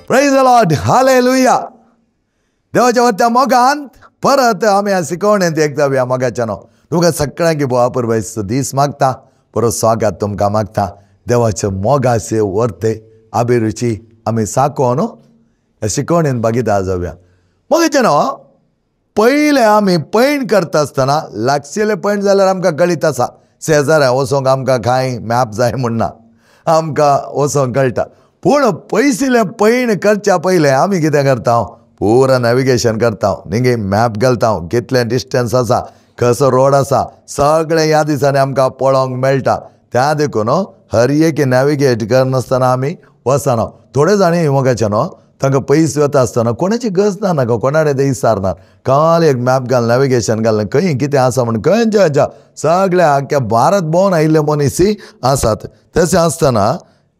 Praise the Lord, hallelujah. देवाच्या वरत्या मोगान परत आमी ह्या शिकवणेंत एक जावया. मोगाच्यानो तुमकां सगळ्यांक भोवा पुरबायचो दीस मागता, बरो स्वागत तुमकां मागता. देवाचे मोगाचे वर्ते अभिरुची आमी साकोवन ह्या शिकवणेन भागीदार जावया. मोगाच्यानो पयलें आमी पैण करता आसतना लागशिल्लें पैण जाल्यार आमकां कळीत आसा, शेजाऱ्या वचोंक आमकां कांय मॅप जाय म्हूण ना, आमकां वचोंक कळटा. पूण पयशिल्लें पैण करच्या पयलें आमी कितें करता, पुरा नॅविगेशन करता, निगे मॅप घालता, कितलें डिस्टन्स आसा, कसो रोड आसा, सगळें ह्या दिसांनी आमकां पळोवंक मेळटा. त्या देखून हर एक नॅविगेट करनासतना आमी वचना. थोडे जाणी मोगाचे न्हू तांकां पयस वता आसतना कोणाची गरज ना, नाका कोणाडे ते विचारना, काल एक मॅप घाल, नॅविगेशन घालना, खंय कितें आसा म्हूण खंयच्या खंयच्या सगळ्या आख्या भारत भोंवन आयिल्ले मनीसय आसात. तशें आसतना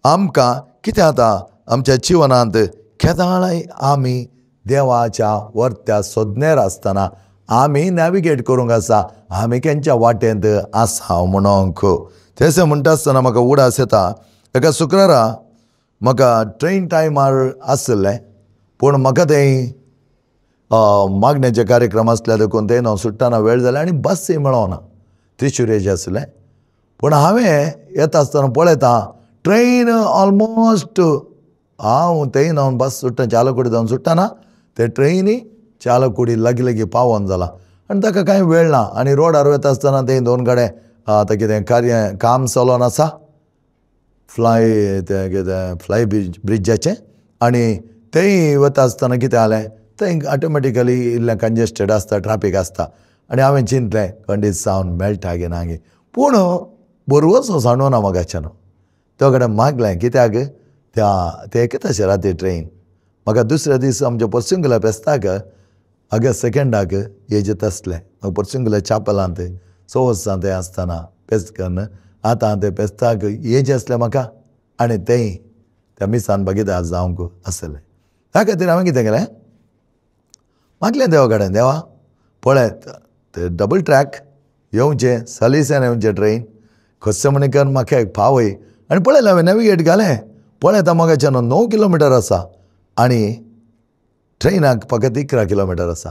आमकां कितें जाता, आमच्या जिवनांत केदाळाय आमी देवाच्या वर्त्या सोदनेर आसतना आमी नॅविगेट करूंक आसा, आमी केंच्या वाटेंत आसा म्हणूंक. तशें म्हणटा आसतना म्हाका उडास येता, एका शुक्रारा म्हाका ट्रेन टायमार आशिल्लें, पूण म्हाका तें मागण्याचे कार्यक्रम आसले देखून तें हांव सुट्टना वेळ जालें आनी बसय मेळोना, त्रिशुरेचें आशिल्लें. पूण हांवें येता आसतना पळयता ट्रेन ऑलमोस्ट हांव थंय हांव बस सुट्टा चालकुडी जावन सुट्टना ते ट्रेनी चालकुडी लागीं लागीं पावोन जाला आनी ताका कांय वेळ ना. आनी रोडार वता आसतना थंय दोन कडेन आतां कितें कार्य काम चलोन आसा, फ्लाय तें कितें फ्लाय ब्रिजाचें, आनी थंय वता आसतना कितें जालें, थंय ऑटोमॅटिकली इल्लें कंजेस्टेड आसता, ट्राफीक आसता. आनी हांवें चिंतलें खंडीत सावन मेळटा गे ना गे, पूण बरोवचो सांडूना म्हाका न्हू. तो कडेन मागलें कित्याक त्या ते एकच अशें राती ट्रेन म्हाका दुसऱ्या दीस आमच्या पर्सिंगुला फेस्ताक ऑगस्ट 2 येजेत आसलें. म्हाका पर्सिंगुला चापलांत 6 वर्सां तें आसतना फेस्त करून आतां तें फेस्ताक येजें आसलें म्हाका, आनी तेंय त्या मिसान भागीदार जावंक आसलें. त्या खातीर हांवें कितें केलें, मागलें देवा कडेन, देवा पळय ते डबल ट्रॅक येवचें, सलीसान येवचें ट्रेन कशें म्हण करून म्हाका एक पावय. आनी पळयलें हांवें नॅविगेट घालें, पळयता म्हाका 9 किलोमिटर आसा आनी ट्रेनाक फकत 11 किलोमिटर आसा.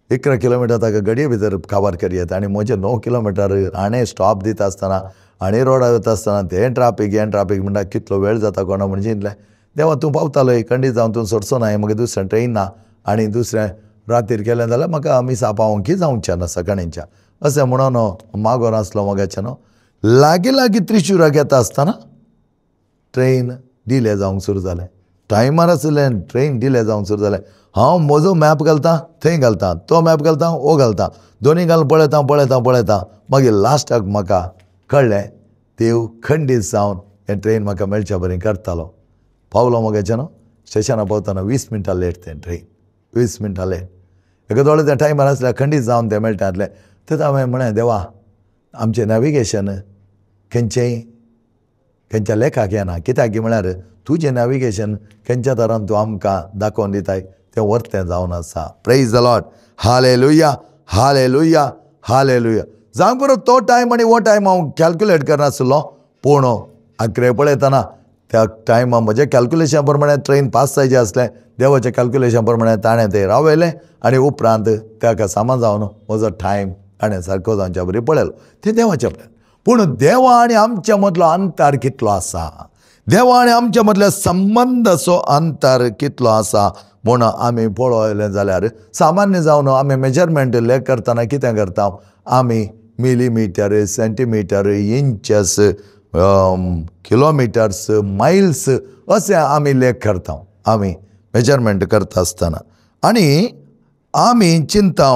11 किलोमिटर ताका गडये भितर काबार करयेत आनी म्हजें 9 किलोमिटर आनी स्टॉप दिता आसतना आनी रोडार वता आसतना तें ट्राफीक हें ट्राफीक म्हणटा कितलो वेळ जाता कोणा म्हणजे इतलें. देवा तूं पावतालो खंडीत जावन तूं सोडचो ना, म्हाका दुसरें ट्रेन ना आनी दुसरें रातीर केलें जाल्यार म्हाका मिसा पावोंक जावचें ना सकाळींच्या, अशें म्हणून मागोन आसलो म्हाका न्हू. लागीं लागीं त्रिशुराक येता आसतना ट्रेन डिले जावंक सुरू जालें. टायमार आशिल्लें ट्रेन डिले जावंक सुरू जालें. हांव म्हजो मॅप घालता थंय घालता, तो मॅप घालता हो घालता, दोनी घालून पळयता पळयता पळयता मागीर लास्टाक म्हाका कळ्ळें देव खंडीत जावन हें ट्रेन म्हाका मेळच्या बरें करतालो. पावलो म्हाका न्हू स्टेशनार पावतना 20 मिनटां लेट तें ट्रेन, 20 मिनटां लेट. एका दोळे तें टायमार आसल्यार खंडीत जावन तें मेळटा आसलें. तेन्ना हांवें म्हळें देवा आमचें नॅविगेशन खंयचेंय खंयच्या लेखाक येना, कित्याक म्हळ्यार तुजें नॅविगेशन खंयच्या तरान तूं आमकां दाखोवन दिताय तें वर्तें जावन आसा. Praise the Lord, hallelujah, hallelujah, hallelujah. जावंक पुरो तो टायम आनी हो टायम हांव कॅल्क्युलेट करनासलो, पूण आखरे पळयतना त्या टायमा म्हजें कॅल्क्युलेशन प्रमाणे ट्रेन पास जायचें आसलें, देवाचें कॅल्क्युलेशन प्रमाणे ताणें तें रावयलें आनी उपरांत ताका सामान जावन म्हजो टायम ताणें सारको जावच्या बरी पळयलो. तें देवाचें प्लॅन. पूण देवा आनी आमच्या मदलो अंतर कितलो आसा, देवा आनी आमच्या मदल्या संबंदाचो अंतर कितलो आसा म्हूण आमी पळयलें जाल्यार सामान्य जावन आमी मेजरमेंट लेख करतना कितें करता, आमी millimetre, centimetre, inches, kilometres, miles अशें आमी लेख करता, आमी मेजरमेंट करता आसतना. आनी आमी चिंता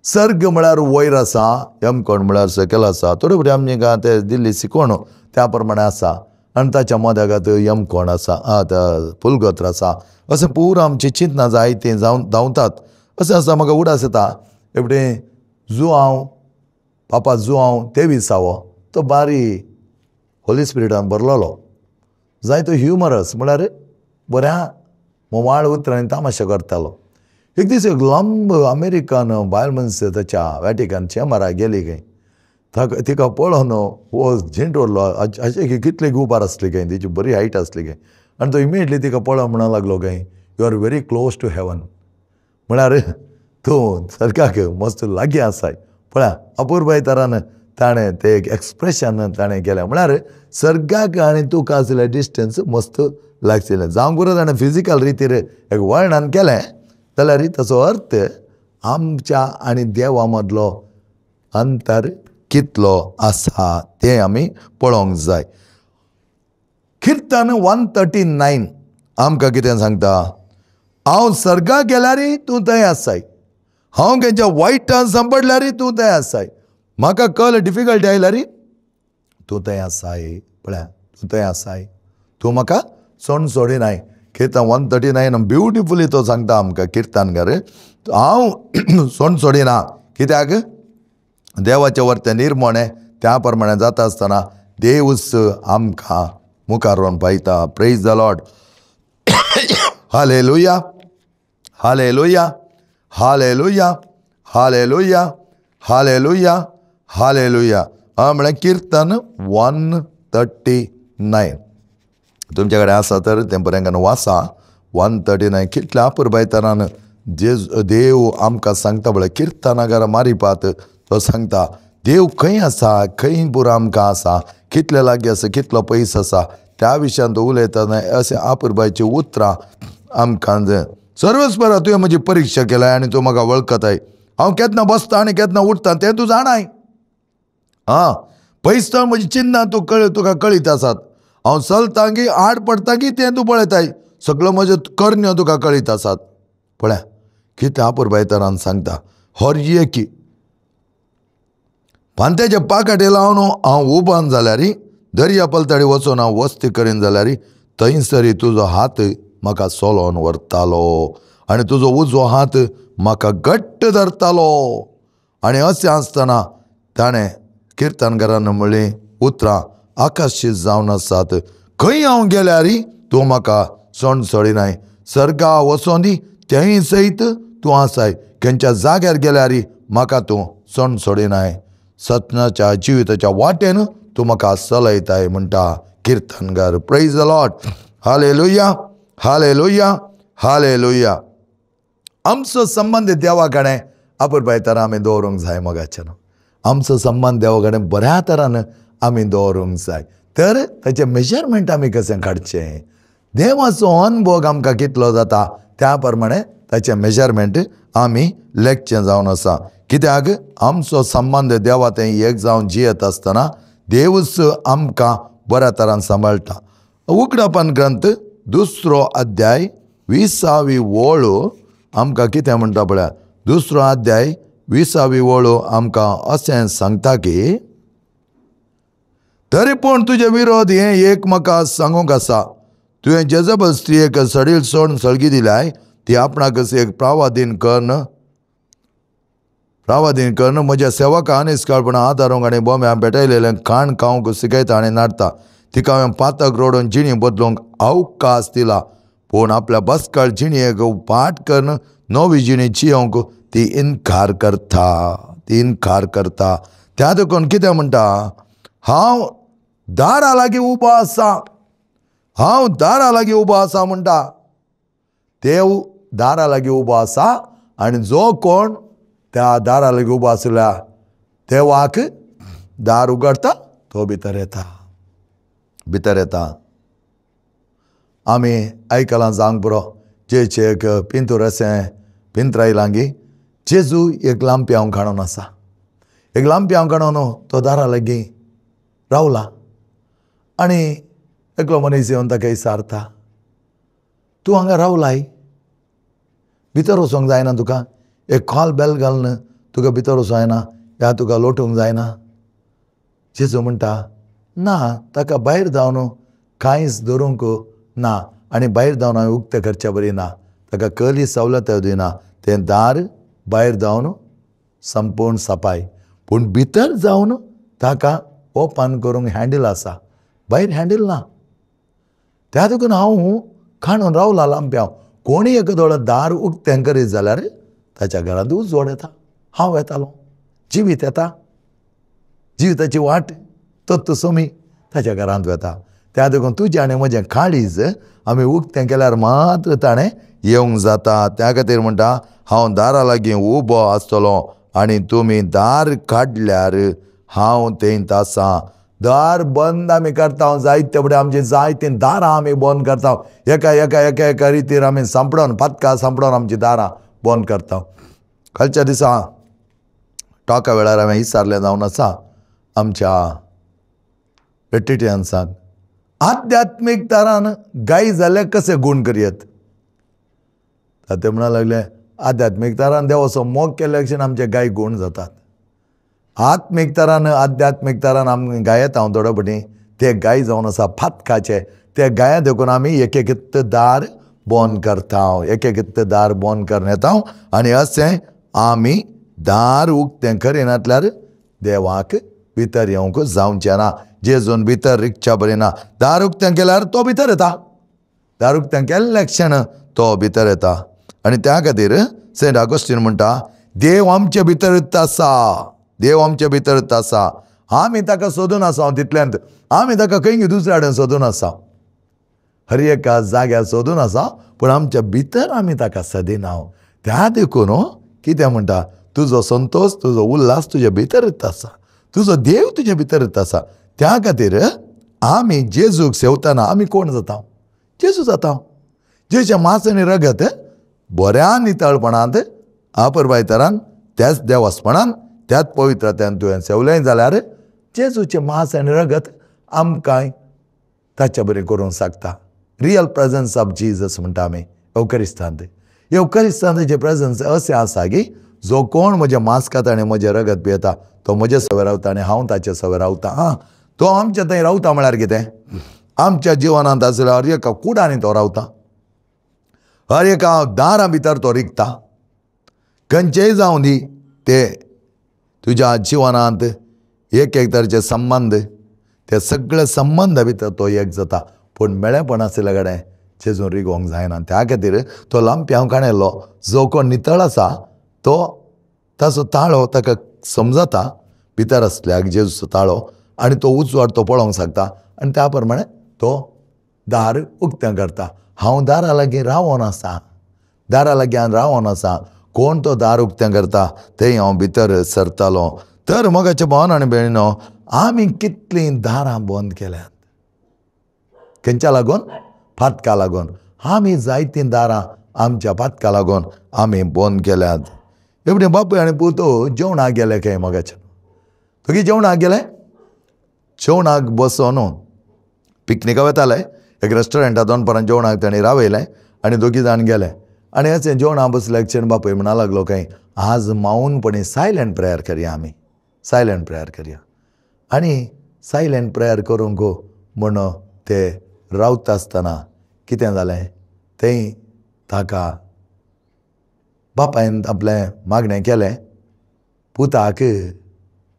सर्ग म्हळ्यार वयर आसा, यमकोण म्हळ्यार सकयल आसा. थोडे फावटी आमकां ते दिल्ली शिकवण त्या प्रमाणे आसा आनी ताच्या मदगात यमकोण आसा, फुलगोत्र आसा, अशें पुरो आमची चिंतना जाय तीं जावन धांवतात. अशें आसा म्हाका उडास येता एवढे जुआंव पापा जुआंव तेविसावो तो बारी होली स्पिरिटान भरलेलो, जायतो ह्युमरस म्हळ्यार बऱ्या मोवाळ उतरांनी तामाशा करतालो. एक दीस एक लांब अमेरिकन बायल मनीस ताच्या वॅटिकन चेंबराक गेली खंय, ताका तिका पळोवन हो झिंट उरलो, अशें की कितली उबार आसली खंय, तिची बरी हायट आसली खंय. आनी तो इमिडिएटली तिका पळोवन म्हणूंक लागलो खंय, you are very close to heaven, म्हळ्यार तूं सर्गाक मस्त लागीं आसाय. पळया अपुरबाय तरान ताणें तें एक एक्सप्रेशन ताणें केलें, म्हळ्यार सर्गाक आनी तुका आसलें डिस्टन्स मस्त लागशिल्लें. जावंक पुरो ताणें फिजिकल रितीर एक वर्णन केलें जाल्यार ताचो अर्थ आमच्या आनी देवा मदलो अंतर कितलो आसा तें आमी पळोवंक जाय. किर्तन 139 आमकां कितें सांगता, हांव सर्गाक गेल्यारय तूं थंय आसाय, हांव खंयच्या वायटान सांपडल्यारय तूं थंय आसाय, म्हाका कल डिफिकल्टी आयल्यारय तूं थंय आसाय. पळया तूं थंय आसाय, तूं म्हाका सोण सोडिनाय. किर्तन 139 ब्युटिफुली तो सांगता आमकां किर्तनकार, हांव सोण सोडिना. कित्याक देवाचें वरतें निर्मणें त्या प्रमाणे जाता आसतना देवूच आमकां मुखार व्हरून पायता. Praise the Lord. Hallelujah, hallelujah, hallelujah, hallelujah, hallelujah, hallelujah. हांवें म्हळें किर्तन 139 तुमच्या कडेन आसा तर तें बरें वाचा. 139 कितल्या अपुरबाय तरान देव आमकां सांगता. पळय किर्तनागारा मारिपात तो सांगता देव खंय आसा, खंय पुरो आमकां आसा, कितले लागीं आसा, कितलो पयस आसा त्या विशयान तो उलयतना अशें अपुरबायचीं उतरां आमकां. सर्वेस्परा तुवें म्हजी परिक्षा केल्या आनी तूं म्हाका वळखताय, हांव केन्ना बसता आनी केन्ना उठता तें तूं जाणाय. आं पयस तर म्हजी चिन्नां तूं तुका कळीत आसात, हांव चलता की आड पडटा की तें तूं पळयताय, सगळ्यो म्हज्यो करण्यो तुका कळीत आसात. पळया कितें अपुरबाय तरान सांगता. हर एकी पांत्याच्या पाकाटे लावन हांव उबान जाल्यार, दर्या पलतडी वचून हांव वस्ती करीन जाल्यार, थंयसर तुजो हात म्हाका सोलोवन व्हरतालो आनी तुजो उजवो हात म्हाका घट्ट धरतालो. आनी अशें आसतना ताणें किर्तनकारान म्हणलीं उतरां आकाशीत जावन आसात, खंय हांव गेल्यार तूं म्हाका सोण सोडिनाय, सर्गा वचोन दी तेंय सयत तूं आसाय, खंयच्या जाग्यार गेल्यार म्हाका तूं सोण सोडिनाय, सतनाच्या जिविताच्या वाटेन तूं म्हाका चलयताय म्हणटा किर्तनकार. Praise the Lord. Hallelujah, hallelujah, hallelujah. आमचो संबंद देवा कडेन अपुरबाय तरान आमी दवरूंक जाय मोगाच्यान. आमचो संबंद देवा कडेन बऱ्या तरान आमी दवरूंक जाय. तर ताचें मेजरमेंट आमी कशें काडचें, देवाचो अनभोग आमकां कितलो जाता त्या प्रमाणे ताचें मेजरमेंट आमी लेखचें जावन आसा. कित्याक आमचो संबंद देवा तें एक जावन जियेत आसतना देवूच आमकां बऱ्या तरान सांबाळटा. उगडापन ग्रंथ 2 अध्याय 20वी वळ आमकां कितें म्हणटा पळया. 2 अध्याय 20वी वळ आमकां अशें सांगता की, तरी पूण तुजे विरोध हें एक म्हाका सांगूंक आसा, तुवें जेजबल स्त्रियेक सडील सोड सळगी दिल्याय, ती आपणाक एक प्रावादीन करून म्हज्या सेवका अनिस्काळपणां आदारूंक आनी बोम्या भेटयलेलें खाण खावंक शिकयता आनी नाडटा. तिका हांवें पातक रोडून जिणी बदलूंक अवकाश दिला, पूण आपल्या बसकाळ जिणयेक पाठ करून नवी जिणी जियोंक ती इनकार करता, ती इनकार करता. त्या देखून कितें म्हणटा, हांव दारा लागीं उबो आसा, हांव दारा लागीं उबो आसा म्हणटा. देव दारा लागीं उबो आसा आनी जो कोण त्या दारा लागीं उबो आसल्या देवाक दार उगडटा तो भितर येता, भितर येता. आमी आयकलां जावंक पुरो, जेचे एक पिंतूर अशें पिंत्रायलांगी जेजू एक लांप्यांव काडून आसा, एक लांप्यांव काडून तो दारा लागीं रावला आनी एकलो मनीस येवन ताका विचारता, तूं हांगा रावलाय, भितर वचोंक जायना तुका, एक कॉल बेल घालून तुका भितर वचोंक जायना, ह्या तुका लोटूंक जायना. जेजू म्हणटा ना, ताका भायर जावन कांयच धरूंक ना आनी भायर जावन हांवें उक्तें करच्या बरी ना, ताका कसली सवलत दिना, तें दार भायर जावन संपूर्ण सपाय, पूण भितर जावन ताका ओपन करूंक हँडल आसा, भायर हँडल ना. त्या देखून हांव खाणून रावला लांप्यांव, कोणी एक दोळो दार उक्तें करीत जाल्यार ताच्या घरांत उजवाड येता, हांव येतालो, जिवीत येता, जिविताची वाट तत्व सोमी ताच्या घरांत वता. त्या देखून तुजें आनी म्हजें काळीज आमी उक्तें केल्यार मात्र ताणें येवंक जाता. त्या खातीर म्हणटा हांव दारा लागीं उबो आसतलो आनी तुमी दार काडल्यार हांव थंय आसा. दार बंद आमी करता जायते फुडें आमची जायतीं दारां आमी बंद करता. एका एका एका एका रितीर आमी सांपडोन पातकां सांपडोन आमचीं दारां बंद करता. कालच्या दिसा टॉका वेळार हांवें विचारलें जावन आसा आमच्या रेट्रिटियन्साक, आध्यात्मीक दारान गाय जाल्यार कशें गूण करयत? ते म्हणा लागले आध्यात्मीक दारान देवाचो मोग केल्ल्या क्षण आमचे गाय गूण जातात. आत्मीक तरान आध्यात्मीक तरान आमी गायेत हांव थोडे फावटी ते गाय जावन आसा फातकाचे, ते गाये देखून आमी एक एक दार बंद करता, एक एक दार बंद करून येता आनी अशें आमी दार उक्तें करिनातल्यार देवाक भितर येवंक जावचें ना. जेजून भितर रिगच्या बरी ना. दार उक्तें केल्यार तो भितर येता, दार उक्तें केल्ल्या क्षण तो भितर येता. आनी त्या खातीर सेंट आगोस्टीन म्हणटा देव आमचे भितर आसा, देव आमचे भितर आसा, आमी ताका सोदून आसा तितल्यांत, आमी ताका खंय दुसऱ्या कडेन सोदून आसा, हर एका जाग्यार सोदून आसा, पूण आमच्या भितर आमी ताका सदिना. त्या देखून कितें म्हणटा तुजो संतोश तुजो उल्हास तुज्या भितर आसा, तुजो देव तुज्या भितर आसा. त्या खातीर आमी जेजूक सेवतना आमी कोण जाता? जेजू जाता. जेजूचें मांस आनी रगत बऱ्या नितळपणांत आपरबायतरान त्याच देवासपणान त्याच पवित्रतेन तुवें सेवलें जाल्यार जेजूचें मांस आनी रगत आमकां ताच्या बरें करूंक शकता. रियल प्रेजन्स ऑफ जीजस म्हणटा आमी येवकरिस्तांत. येवकरिस्तांतचें प्रेजन्स अशें आसा की जो कोण म्हजें मांस खाता आनी म्हजें रगत पियेता तो म्हजे सवे रावता आनी हांव ताचे सवे रावता. आं, तो आमच्या थंय रावता म्हळ्यार कितें? आमच्या जिवनांत आसल्यार हर एका कुडांनी तो रावता, हर एका दारां भितर तो रिगता. खंयचेय जावं दी ते तुज्या जिवनांत एक एक तरेचे संबंद, ते सगळे संबंद भितर तो एक जाता. पूण मेळेपण आशिल्ल्या कडेन जेजून रिगोवंक जायना. त्या खातीर तो लांप्यांव काणयलो जो कोण नितळ आसा तो ताचो ताळो ताका समजता, भितर आसल्याक जेजूचो ताळो, आनी तो उजवाड तो पळोवंक शकता आनी त्या प्रमाणे तो दार उक्तें करता. हांव दारा लागीं रावोन आसा, दारा लागीं रावोन आसा, कोण तो दार उक्तें करता थंय हांव भितर सरतालो. तर मोगाचे भावन आनी भयणीनो, आमी कितलीं दारां बंद केल्यात खंयच्या लागून? फातका लागून. आमी जायतीं दारां आमच्या फातका लागून आमी बंद केल्यात. एवढे बापूय आनी पूत जेवणाक गेले खंय मोगाचे, तुगे जेवणाक गेले, जेवणाक बसोन पिकनिका वताले एक रेस्टॉरंटात दोनपरां जेवणाक ताणें रावयलें आनी दोगी जाण गेले. आनी अशें जेवणाक बसले क्षण बापूय म्हणा लागलो खंय आज माऊनपणी सायलंट प्रेयर करया, आमी सायलंट प्रेयर करया. आनी सायलंट प्रेयर करूंक म्हण ते रावता आसतना कितें जालें, थंय ताका बापायन आपलें मागणें केलें. पुताक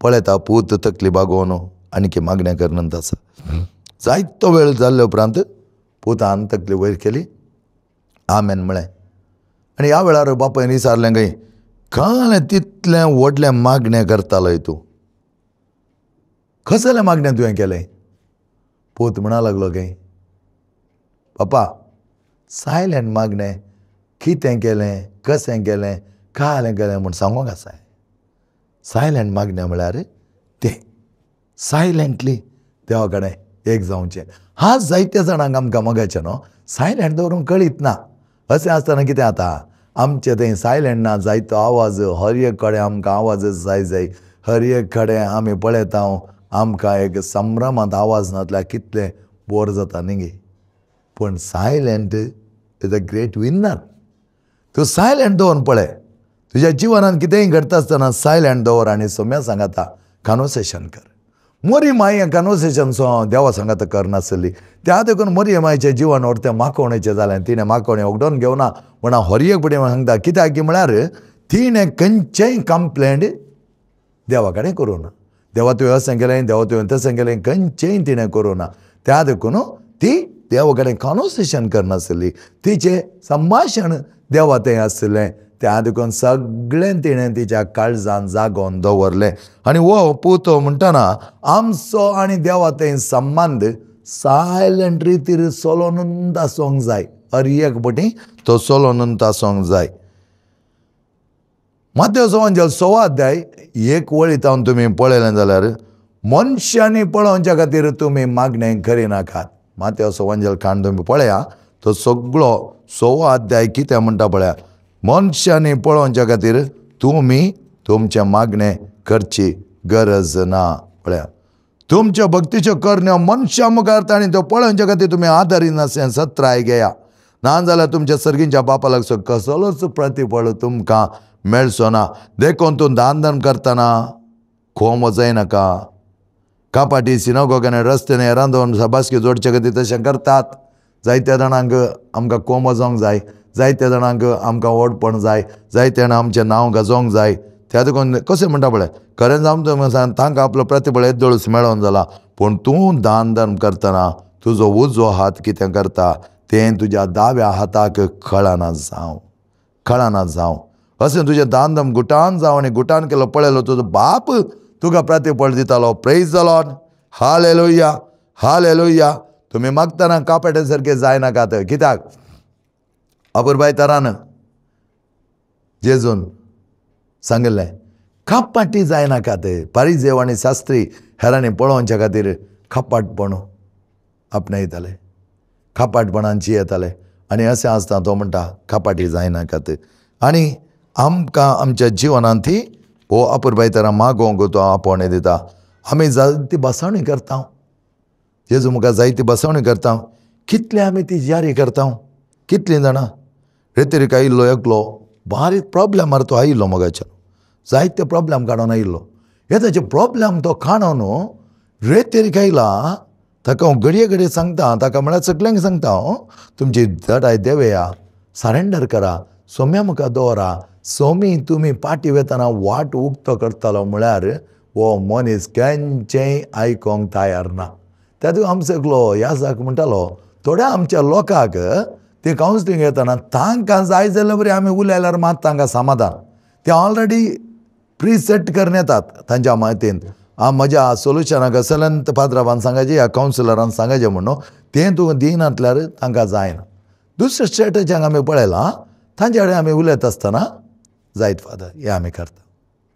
पळयता पूत तकली बागोवन आनी मागणें करनंत आसा. जायतो वेळ जाल्ले उपरांत पुतान तकली वयर केली, आमेन म्हळें. आनी ह्या वेळार बापायन विचारलें खंय काल तितलें व्हडलें मागणें करतालो तूं, कसलें मागणें तुवें केलें? पूत म्हणा लागलो खंय पापा सायलंट मागणें कितें केलें कशें केलें कालें केलें म्हूण सांगूंक आसा. सायलंट मागणें म्हळ्यार तें सायलंटली देवा कडेन एक जावचें. आज जायत्या जाणांक आमकां मोगाचें न्हू सायलंट दवरूंक कळीत ना. अशें आसतना कितें जाता आमचें थंय सायलंट ना, जायतो आवाज हर एक कडेन आमकां आवाज जाय जाय, हर एक कडेन आमी पळयता आमकां एक संभ्रमांत आवाज नासल्यार कितलें बोर जाता न्ही गे. पूण silent is a great winner. तूं सायलंट दवर पळय, तुज्या जिवनांत कितेंय घडटा आसतना सायलंट दवर आनी सोम्या सांगाता कॉन्वर्सेशन कर. मोरी माय कॉन्वर्सेशन सो देवा सांगाता करनासली, त्या देखून मोरी मायचें जिवन व्हरतें माकोवणेचें जालें. तिणें माकोवणें उगडोवन घेवना म्हण हांव हर एक फुडें सांगता, कित्याक म्हळ्यार तिणें खंयचेंय कंप्लेंट देवा कडेन करूं ना. देवा तुवें अशें केलें, देवा तुवें तशें केलें, खंयचेंय तिणें करूं ना. त्या देखून ती देवा कडेन कॉन्वर्सेशन करनासली, तिचें संभाशण देवा थंय आसलें. त्या देखून सगळें तिणें तिच्या काळजान जागोवन दवरलें. आनी हो पूत म्हणटना आमचो आनी देवा थंय संबंद सायलंट रितीर चलोनूच आसूंक जाय. हर एक पटी तो चलोनूच आसूंक जाय. मातेवस वंजेल 6 अध्याय 1 वळींत तुमी पळयलें जाल्यार मनशांनी पळोवच्या खातीर तुमी मागणें करिनाकात. मातेवस वंजेल कांड तुमी पळया, तो सगळो 6 अध्याय कितें म्हणटा पळया. मनशांनी पळोवच्या खातीर तुमी तुमचें मागणें करची गरज ना. पळया, तुमच्या भक्तीच्यो करण्यो मनशां मुखार तांणी त्यो पळोवच्या खातीर तुमी आदारिनासलें सत्राय घेया, ना जाल्यार तुमच्या सर्गींच्या बापा लागसो कसलोच प्रतिफळ तुमकां मेळचो ना. देखून तूं दान धर्म करतना खोम वजयनाका. कापाटी सिनागोगान रस्त्याने रांदोवन शाबासकी जोडचे खातीर तशें करतात. जायत्या जाणांक आमकां कोम वजोवंक जाय, जायत्या जाणांक आमकां व्हडपण जाय, जायत्या जाणां आमचें नांव गाजोवंक जाय. त्या देखून कशें म्हणटा पळय, खरें जावन तुमी सांग तांकां आपलो प्रतिफळ येदोळूच मेळोन जाला. पूण तूं दान धर्म करतना तुजो उजवो हात कितें करता तें तुज्या दाव्या हाताक कळना जावं, कळना जावं. अशें तुजें दान धर्म गुटान जावं आनी गुटान केलो पळयलो तुजो बाप तुका प्रतिफळ दितालो. Praise the Lord, hallelujah, hallelujah. तुमी मागतना कापेटे सारके जायनाकात. कित्याक अपुरबाय तरान जेजून सांगिल्लें कपाटी जायनाकात. पारिजेव आनी शास्त्री हेरांनी पळोवच्या खातीर कपाटपण आपणायताले, कपाटपणान जियेताले. आनी अशें आसता तो म्हणटा कपाटी जायनाकात. आनी आमकां आमच्या जिवनांत ती हो अपुरबाय तरा मागोवंक तो आपोवणें दिता. आमी जायती बसवणी करता, जेजू मुखार जायती बसवणी करता, कितले आमी ती जारी करता, कितलीं जाणां. रेतरीक आयिल्लो एकलो बारीक प्रोब्लेमार तो आयिल्लो मोगाच्यान, जायते प्रोब्लेम काडून आयिल्लो. हे ताचे प्रोब्लेम तो काडून रेतरीक आयला. ताका हांव घडये घडये सांगता, ताका म्हळ्यार सगल्यांक सांगता हांव, तुमची जडाय देवया, सरेंडर करा, सोम्या मुखार दवरा. सोमी तुमी पाटी वेतना वाट उक्तो करतालो म्हळ्यार हो मनीस केन्नाय आयकोंक तयार ना. त्या दिसा आमचो एकलो याजाक म्हणटालो, थोड्या आमच्या लोकांक ते कावन्सिलींग येतना तांकां जाय जाल्यार बरी आमी उलयल्यार मात तांकां समाधान. ते ऑलरेडी प्रिसेट करून येतात तांच्या म्हायतीन. म्हज्या सोल्युशनाक असल्यान पाद्राबान सांगाचें ह्या कावन्सिलरान सांगाचें म्हणून तें तूं दिनातल्यार तांकां जायना. दुसऱ्या स्टेटाच्यांक आमी पळयलां, तांचे कडेन आमी उलयता आसतना जायत फादर हें आमी करता,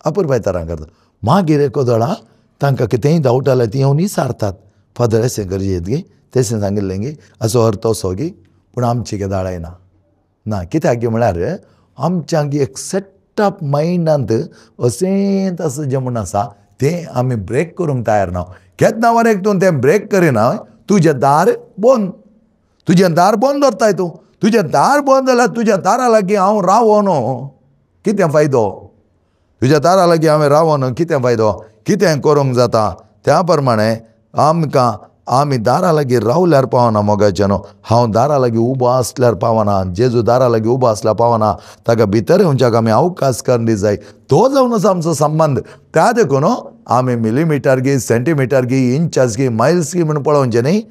अपुरबाय तरां करता. मागीर एकोदळा तांकां कितेंय डावट जाल्यार ती येवन विचारतात, फादर अशें गरजेत गी, तशें सांगिल्लें गी, असो अर्थ असो गी. पूण आमची केदाळ ना ना. कित्याक गी म्हळ्यार आमच्यांक एक सेटअप मायंडांत अशें तशें जें म्हूण आसा तें आमी ब्रेक करूंक तयार ना. केन्ना वर एक तूं तें ब्रेक करिना, तुजें दार बंद, तुजें दार बंद दवरताय तूं. तुजें दार बंद जाल्यार तुज्या दारा लागीं हांव रावोन कितें फायदो? तुज्या दारा लागीं हांवें रावोन कितें फायदो? कितें करूंक जाता? त्या प्रमाणे आमकां आमी दारा लागीं रावल्यार पावना मोगाचें न्हू. हांव दारा लागीं उबो आसल्यार पावना, जेजू दारा लागीं उबो आसल्यार पावना. ताका भितर येवच्याक आमी अवकाश करून दी जाय. तो जावन आसा आमचो संबंद. त्या देखून आमी मिलीमिटर गी, सेंटीमिटर गी, इंचास गी, मायल्स गी म्हूण पळोवचें न्ही.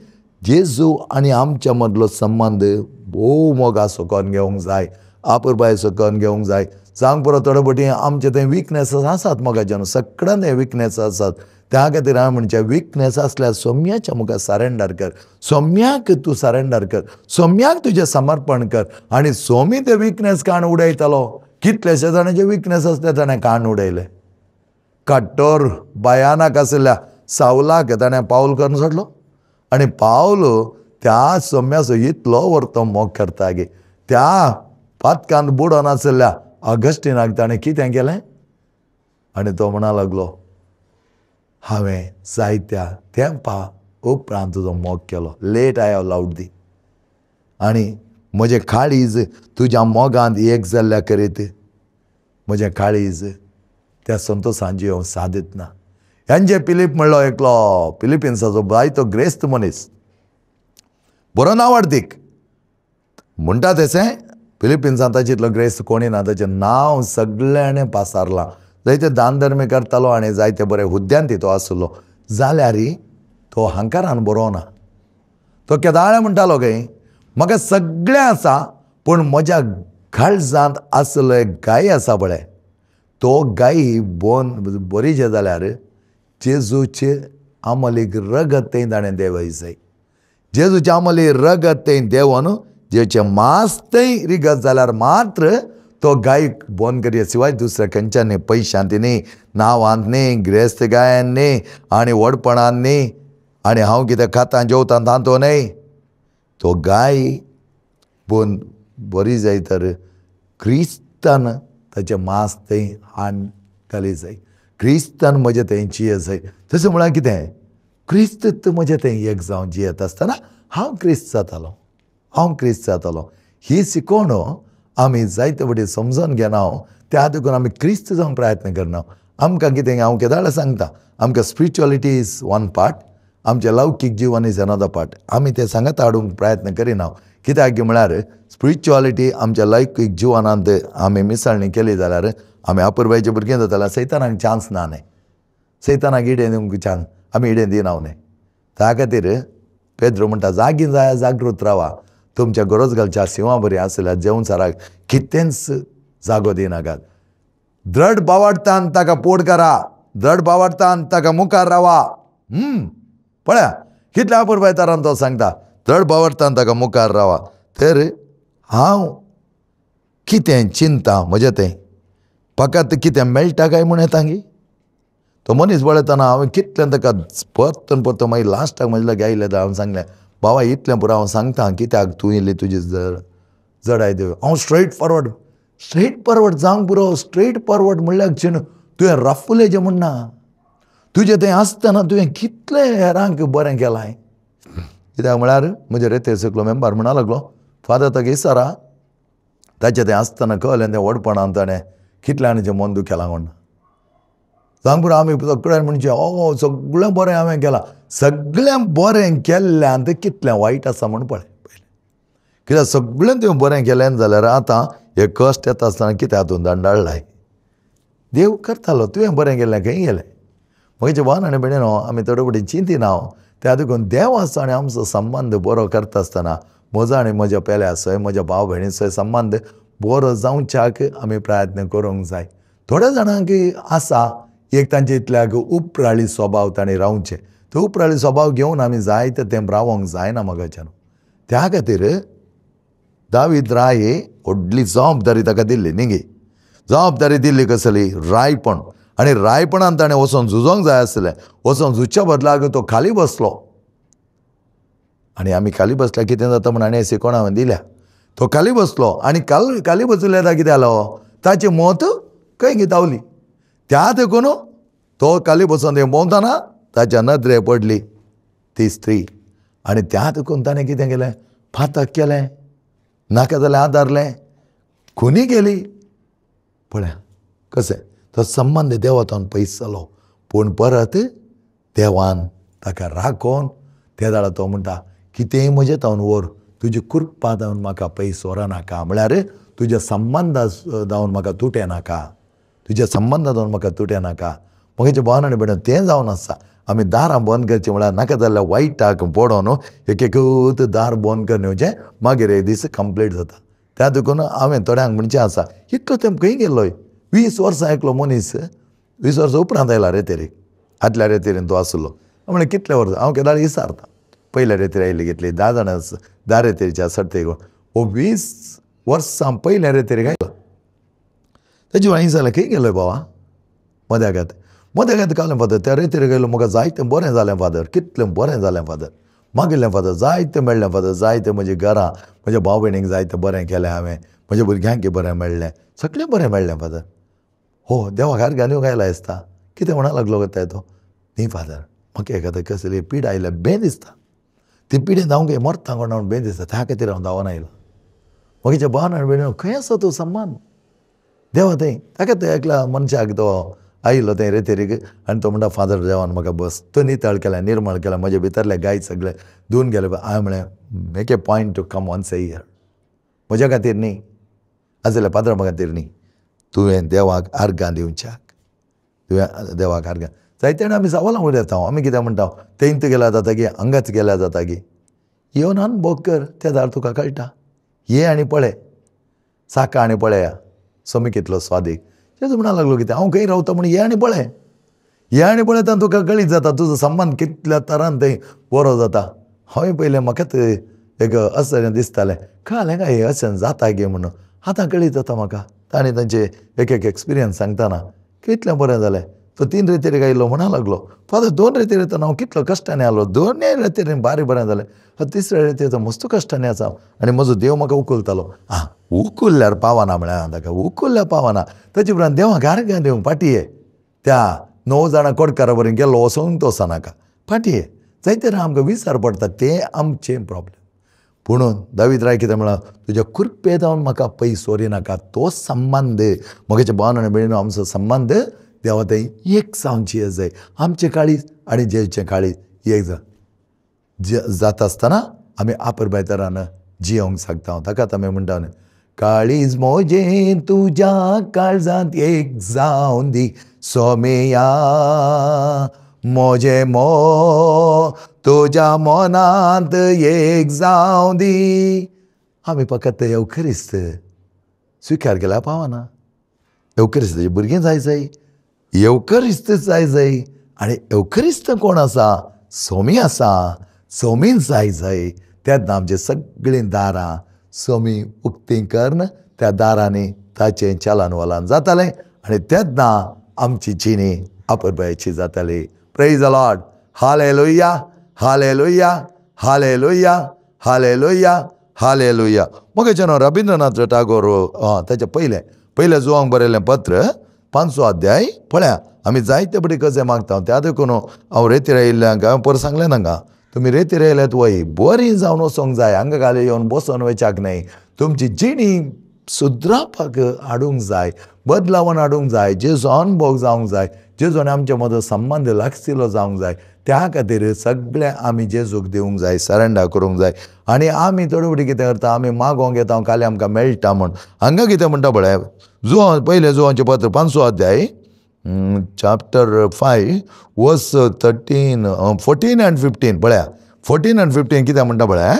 जेजू आनी आमच्या मदलो संबंद भोव मोगाचो करून घेवंक जाय, अपुरबायेचो करून घेवंक जाय. सांग पुरो थोडे फावटी आमचे थंय विकनेस आसात मोगाचे न्हू, सगळ्यान थंय विकनेस आसात. त्या खातीर हांवें म्हणचें विकनेस आसल्यार सोम्याच्या मुखार सरेंडर कर, सोम्याक तूं सरेंडर कर, सोम्याक तुजें समर्पण कर. आनी सोमी ते विकनेस काण उडयतलो. कितलेशे जाणांचे विकनेस आसले ताणें काण उडयले. कट्टोर भयानक आशिल्ल्या सावलाक ताणें पावल करून सोडलो. आनी पावल त्या सोम्याचो इतलो व्हरतो मोग करता गी. त्या पातकान बुडोन आशिल्ल्या ऑगस्टिनाक ताणें कितें केलें? आनी तो म्हणा लागलो, हांवें जायत्या तेंपा उपरांत तुजो मोग केलो. Late I have loved thee. आनी म्हजें काळीज तुज्या मोगांत एक जाल्ल्या करीत म्हजें काळीज त्या संतोशान जियोवंक सादीत ना. हेंजे पिलीप म्हणलो एकलो फिलिपिन्साचो जायतो ग्रेस्त मनीस, बरो नांवाडदीक म्हणटा तशें फिलिपिन्सान ताचे इतलो ग्रेस्त कोणी ना. ताचें नांव सगळ्यांनी पासारलां. जायते दान धर्म करतालो आनी जायते बरे हुद्द्यांत तो आसलो. जाल्यार तो हंकारान बरो ना. तो केदाळे म्हणटालो काय म्हाका सगळें आसा, पूण म्हज्या काळजांत आसलो एक गाय आसा पळय, तो गाय बोन बरी जे जाल्यार जेजूचे आमलीक रगत तें ताणें देंवय जाय. जेजूच्या आमली रगत थंय देंवन जेजूचें मांस थंय रिगत जाल्यार मात्र तो गायक बंद करया शिवाय दुसऱ्या खंयच्यान न्ही, पयशांत न्ही, नांवांत न्ही, ग्रेस्त गायन न्ही आनी व्हडपणान न्ही आनी हांव कितें खाता जेवता तांतो न्हय. तो गाय बंद बरी जाय तर क्रिस्तान ताचें मांस थंय हाड घाली जाय, क्रिस्तान म्हजें थंय जिये जाय. तशें म्हळ्यार कितें, क्रिस्त म्हजें थंय एक जावन जियेत आसतना हांव क्रिस्त जातालो, हांव क्रिस्त जातालो. ही शिकवण आमी जायते फावटी समजून घेना, त्या देखून आमी क्रिस्त जावंक प्रयत्न करना. आमकां कितें हांव केदाळा सांगता, आमकां स्पिरिच्युअलिटी is one part, आमचें लौकीक जिवन is another part. आमी तें सांगात हाडूंक प्रयत्न करिना, कित्याक म्हळ्यार स्पिरिच्युअलिटी आमच्या लौकीक जिवनांत आमी मिसळणी केली जाल्यार आमी अपुरबायचे भुरगीं जाताले. सैतानाक चान्स ना न्हय, सैतानाक इडें दिवंक चान्स आमी इडें दिना न्हय. त्या खातीर पेद्रो म्हणटा जागी जाया, जागृत रावा, तुमच्या गरज घालच्या शिंवा बरी आसल्यार जेवण साराक कितेंच जागो दिनाकात. द्रड बावाडतान ताका पोड करा, द्रड बावाडतान ताका मुखार रावा. पळया कितल्या अपुरबाय तरान तो सांगता, द्रड बावाडतान ताका मुखार रावा. तर हांव कितें चिंता म्हजें तें फकत कितें मेळटा काय म्हूण येता गी. तो मनीस पळयतना हांवें कितलें ताका परतून परतून मागीर लास्टाक म्हजे लागीं आयलें तर हांवें सांगलें, बाबा इतलें पुरो हांव सांगता कित्याक तूं इल्ली तुजी जडाय देव. हांव स्ट्रेट फॉरवर्ड, स्ट्रेट फॉरवर्ड जावंक पुरो. स्ट्रेट फॉरवर्ड म्हणल्यार चिन तुवें रफुलेचें म्हणना, तुजें थंय आसतना तुवें कितलें हेरांक बरें केलां. कित्याक म्हळ्यार म्हजे रेतेर सकलो मेंबर म्हणा लागलो, फादर ताका इसारा ताचें थंय आसतना कळ्ळें तें व्हडपणान ताणें कितलें जाणांचें मन दुखेलां म्हण. जावंक पुरो आमी सगळ्यान म्हणचें ओ सगळें बरें हांवें केलां, सगळें बरें केल्ल्यान तें कितलें वायट आसा म्हूण पळय पयलें. कित्याक सगळें तुवें बरें केलें जाल्यार आतां हे कश्ट येता आसतना कित्याक तूं दंडाळ्ळाय. देव करतालो, तुवें बरें केलें खंय गेलें. म्हजे भावान आनी भयणीनो आमी थोडे फावटी चिंतिना, त्या देखून देव आसा आनी आमचो संबंद बरो करता आसतना म्हजो आनी म्हज्या पेल्याचोय म्हज्या भाव भयणीचोय संबंद बरो जावच्याक आमी प्रयत्न करूंक जाय. थोड्या जाणांक आसा एक तांचे इतल्याक उपराळी स्वभाव तांणी रावचें, तो उपराळी स्वभाव घेवन आमी जायते तें रावोंक जायना मगाच्यान. त्या खातीर दावीद राय व्हडली जबाबदारी ताका दिल्ली न्ही गे. जबाबदारी दिल्ली कसली, रायपण. आनी रायपणान ताणें वचोन झुजोंक जाय आसलें, वचोन झुजच्या बदलाक तो खाली बसलो. आनी आमी खाली बसल्यार कितें जाता म्हूण आनी शिकवण हांवें दिल्या. तो खाली बसलो आनी खाली बसल्यार कितें जालो, ताचें मत खंय धांवली. त्या देखून तो खाली बसून थंय भोंवतना ताच्या नदरे पडली ती स्त्री. आनी त्या देखून ताणें कितें केलें, फातक केलें, नाका जाल्यार आदारलें, खुनी केली. पळया कशें तो संबंद देवातून पयस जालो. पूण परत देवान ताका राखोवन त्या वेळार तो म्हणटा कितेंय म्हजें तावन व्हर, तुजी कृपा जावन म्हाका पयस व्हरनाका, म्हळ्यार तुज्या संबंदा जावन म्हाका तुटें नाका, तुज्या संबंदा जावन म्हाका तुटें नाका. म्हजे भावान आनी भयणीन तें जावन आसा. आमी दारां बंद करचीं म्हळ्यार नाका जाल्यार वायटाक पडोन एक एकूच दार बंद करून येवचें, मागीर एक दीस कंप्लीट जाता. त्या देखून हांवें थोड्यांक म्हणचें आसा, इतलो तेंप खंय गेल्लोय, 20 वर्सां एकलो मनीस 20 वर्सां उपरांत आयला रेतेरीक, आदल्या रेतेरीन तो आसलो. म्हणलें कितले वर्सां, हांव केदाळ विचारता, पयल्या रेतेर आयिल्ली कितली, 10 जाणां 10 रेतेरीच्या सर्तेक हो 20 वर्सां पयल्या रेतेरीक आयलो. तेजी हांवें जालें खंय गेलो बाबा, मद्यागात मद्यागात घालें फादर, त्या रेतेरीक आयलो, म्हाका जायतें बरें जालें फादर, कितलें बरें जालें फादर, मागिल्लें फादर, जायतें मेळ्ळें फादर, जायतें म्हज्या घरा म्हज्या भाव भयणीक जायतें बरें केलें हांवें, म्हज्या भुरग्यांक बरें मेळ्ळें, सगळें बरें मेळ्ळें फादर. हो देवाक आर्गां दिवंक आयला दिसता, कितें म्हणा लागलो काय तो, न्ही फादर म्हाका एकादें कसली पीड आयल्या बें दिसता, ती पिडेन हांव खंय मरता कोण म्हूण बें दिसता, त्या खातीर हांव धांवन आयलो. म्हज्या भावान आनी भयणीन खंय आसा तो सम्मान देवा थंय, ताका थंय एकल्या मनशाक तो आयलो थंय रेतेरीक आनी तो म्हणटा फादर देवान म्हाका बस तो नितळ केला, निर्मळ केला, म्हज्या भितरले गाय सगळे धुवन गेले. हांवें म्हळें make a point to come once a year, म्हज्या खातीर न्ही आसल्या पाद्रा खातीर न्ही, तुवें देवाक आर्गां दिवच्याक, तुवें देवाक आर्गां. जायते जाणां आमी सवालां उलयता, आमी कितें म्हणटा, थंयच गेल्यार जाता गी, हांगाच गेल्यार जाता गी, येवन अनुभव कर, त्या दार तुका कळटा. ये आनी पळय, साका आनी पळया सोमी कितलो स्वादीक. तेच म्हणा लागलो कितें हांव खंय रावता म्हूण ये आनी पळय, ये आनी पळयता तुका कळीत जाता तुजो संबंद कितल्या तरान थंय बरो जाता. हांवें पयलें म्हाकाच एक अशें दिसतालें कळ्ळें काय अशें जाता गे म्हणून. आतां कळीत जाता म्हाका ताणें तांचे एक एक एक्सपिरियन्स सांगतना कितलें बरें जालें. तो 3 रेतीर आयलो म्हणा लागलो, फादर 2 रेतीर येतना हांव कितलो कश्टांनी आयलो, 2 रेतीर बारी बरें जालें, तिसऱ्या रेतीर तो मस्त कश्टांनी आसा आनी म्हजो देव म्हाका उखलतालो. आं उखल्ल्यार पावना म्हळ्यार ताका उखल्ल्यार पावना. ताचे उपरांत देवाक आर्गां दिवंक फाटी ये, त्या 9 जाणां कोडकारा बरें गेलो वचोंक तो वचनाका फाटी ये. जायते आमकां विचार पडटा तें आमचें प्रॉब्लेम. पुणून दावीद राय कितें म्हळां, तुज्या कृपे जावन म्हाका पयस व्हरिनाका. तो संबंद म्हगेच्या भावान आनी भयणीन आमचो संबंद देवा थंय एक जावची जाय. आमचें काळीज आनी जेचें काळीज एक जाता आसतना आमी आपरबायतरान जियोंक शकता. ताकाच आमी म्हणटा न्हय, काळीज मोजें तुज्या काळजांत एक जावन दी सोमेया, मोजें मो तुज्या मनांत एक जावं दी. आमी फकत येवखरिस्त स्विकार केल्यार पावना. येवखरिस्ताचीं भुरगीं जाय जाय, येवखरिस्त जाय जाय. आनी येवखरिस्त कोण आसा? सोमी आसा. सोमीन जाय जाय. तेन्ना आमची सगळीं दारां सोमी उक्तीं करून त्या दारांनी ताचें चलन वलन जातालें आनी तेन्ना आमची जिणी आपरबायची जाताली. Praise the Lord. Hallelujah, hallelujah, hallelujah, hallelujah, hallelujah. मगेचें न्हू रबिंद्रनाथ टागोर ताचें पयलें पयलें जुवांक बरयलें पत्र 5 अध्याय पळया. आमी जायते पटी कशें मागता त्या देखून हांव रेतीर आयिल्ल्यांक हांवें पयर सांगलें तांकां, तुमी रेतीर आयल्यात वय बरी जावन वचोंक जाय, हांगा घाली येवन बसोन वयच्याक न्हय. तुमची जिणी सुदरापाक हाडूंक जाय, बदलावन हाडूंक जाय, जेजो अनुभव जावंक जाय, जेजोन आमचे मदो संबंद लागशिल्लो जावंक जाय. त्या खातीर सगळें आमी जेजूक दिवंक जाय, सरेंडर करूंक जाय. आनी आमी थोडे फावटी कितें करता, आमी मागोंक येता काली आमकां मेळटा म्हूण. हांगा कितें म्हणटा पळय, जुवां पयलें जुवांचें पत्र 5 अध्याय चॅप्टर 5 वर्स 13, 14 आनी 15 पळया. 14 आनी 15 कितें म्हणटा पळय,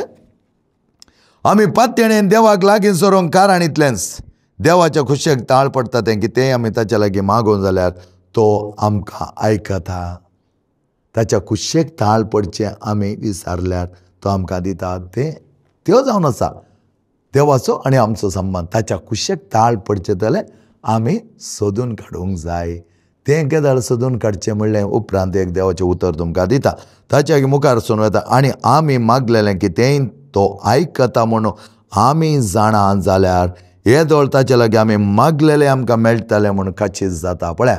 आमी पात्येणेन देवाक लागीं सरूंक कारण इतलेंच, देवाच्या खुशेक ताळ पडटा तें कितेंय आमी ताच्या लागीं मागोवन जाल्यार तो आमकां आयकता. ताच्या खुशेक ताळ पडचें आमी विचारल्यार तो आमकां दिता. तें त्यो जावन आसा देवाचो आनी आमचो संबंद. ताच्या खुशेक ताळ पडचें जाल्यार आमी सोदून काडूंक जाय. तें केदाळ सोदून काडचें म्हणलें उपरांत एक देवाचें उतर तुमकां दिता. ताच्या मुखार सून वता आनी आमी मागलेलें कितेंय तो आयकता म्हणून आमी जाणा जाल्यार येदोळ ताचे लागीं आमी मागलेलें आमकां मेळटलें म्हूण खाचीच जाता. पळया,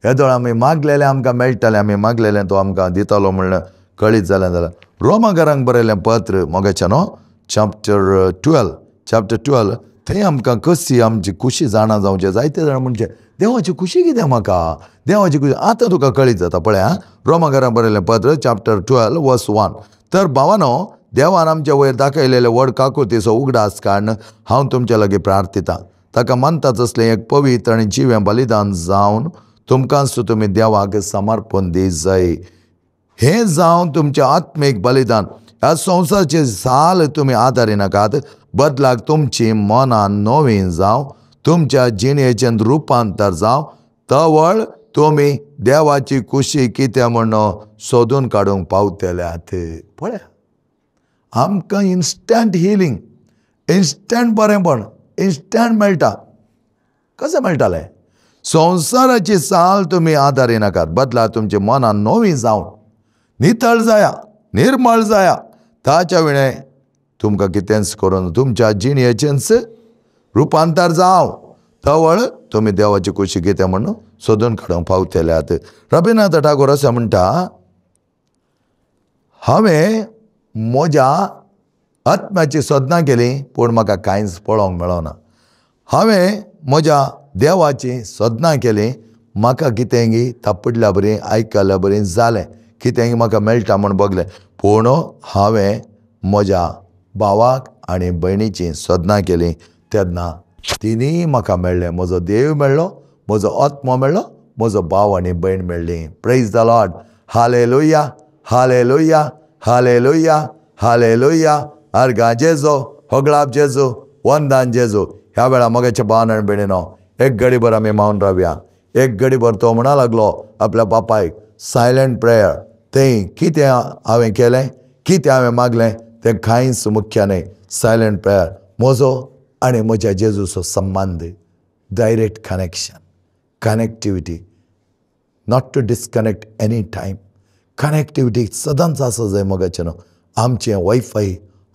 येदोळ आमी मागलेलें आमकां मेळटलें, आमी मागलेलें तो आमकां दितालो म्हणलें कळीत जालें जाल्यार. रोमाकारांक बरयलें पत्र मोगाचें न्हू चॅप्टर 12 थंय आमकां कशी आमची खुशी जाणा जावचें. जायते जाण म्हणचे देवाची खुशी कितें म्हाका, देवाची खुशी आतां तुका कळीत जाता. पळया, रोमाकारांक बरयलें पत्र चॅप्टर 12 वर्स 1. तर भावानो, देवान आमच्या वयर दाखयलेले व्हड काकुळतीचो उगडास काडून हांव तुमच्या लागीं प्रार्थितां, ताका मानता तसलें एक पवित्र आनी जिवें बलिदान जावन तुमकांच तुमी देवाक समर्पण दी जाय. हें जावन तुमचें आत्मीक बलिदान. ह्या संवसाराचे साल तुमी आदारिनाकात, बदलाक तुमची मनां नवीन जावं, तुमच्या जिणेचें रुपांतर जावं, तवळ तुमी देवाची खुशी कितें म्हूण सोदून काडूंक पावतल्यात. पळया, आमकां इन्स्टंट हिलींग, इन्स्टंट बरेंपण, इन्स्टंट मेळटा. कशें मेळटालें? संवसाराची साल तुमी आदारिनाकात, बदला तुमच्या मनां नवी जावन नितळ जाया, निर्मळ जाया, ताच्या विणें तुमकां कितेंच करून तुमच्या जिणेचेंच रुपांतर जावं, तवळ तुमी देवाची खुशी कितें म्हणून सोदून काडूंक पावतल्यात. रबिंद्रनाथ टागोर अशें म्हणटा, हांवें म्हज्या आत्म्याची सोदनां केली पूण म्हाका कांयच पळोवंक मेळना. हांवें म्हज्या देवाची सोदनां केली, म्हाका कितेंगी थापडल्या बरी आयकल्या बरी जालें, कितेंगी म्हाका मेळटा म्हूण बगलें, पूण हांवें म्हज्या भावाक आनी भयणीची सोदनां केली तेन्ना तिनूय म्हाका मेळ्ळें. म्हजो देव मेळ्ळो, म्हजो आत्मो मेळ्ळो, म्हजो भाव आनी भयण मेळ्ळी. Praise the Lord. Hallelujah, hallelujah, hallelujah, hallelujah. अर्गां जेजो, होगळाप जेजो, वंदान जेजो. ह्या वेळा मगाच्या भावान आनी भयणीनो एक घडीभर आमी मावन रावया. एक घडीभर तो म्हणा लागलो आपल्या बापायक, सायलंट प्रेयर. थंय कितें हांवें केलें, कितें हांवें मागलें तें कांयच मुख्य न्हय. सायलंट प्रेयर म्हजो आनी म्हज्या जेजूचो संबंद, direct connection, connectivity, not to disconnect any time. Connectivity सदांच आसा जाय मोगाचें न्हू. आमचें वायफाय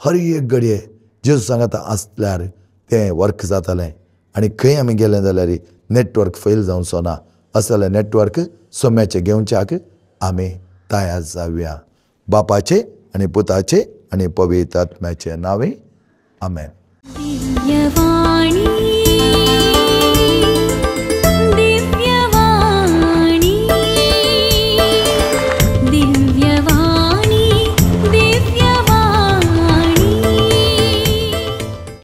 हर एक घडये जेजू सांगाता आसल्यार तें वर्क जातालें आनी खंय आमी गेले जाल्यार नेटवर्क फेल जावचो ना. असलें नेटवर्क सोम्याचें घेवच्याक आमी तयार जावया. बापाचे आनी पुताचे आनी पवित्र आत्म्याचे नांवे आमेन. दिव्यवाणी.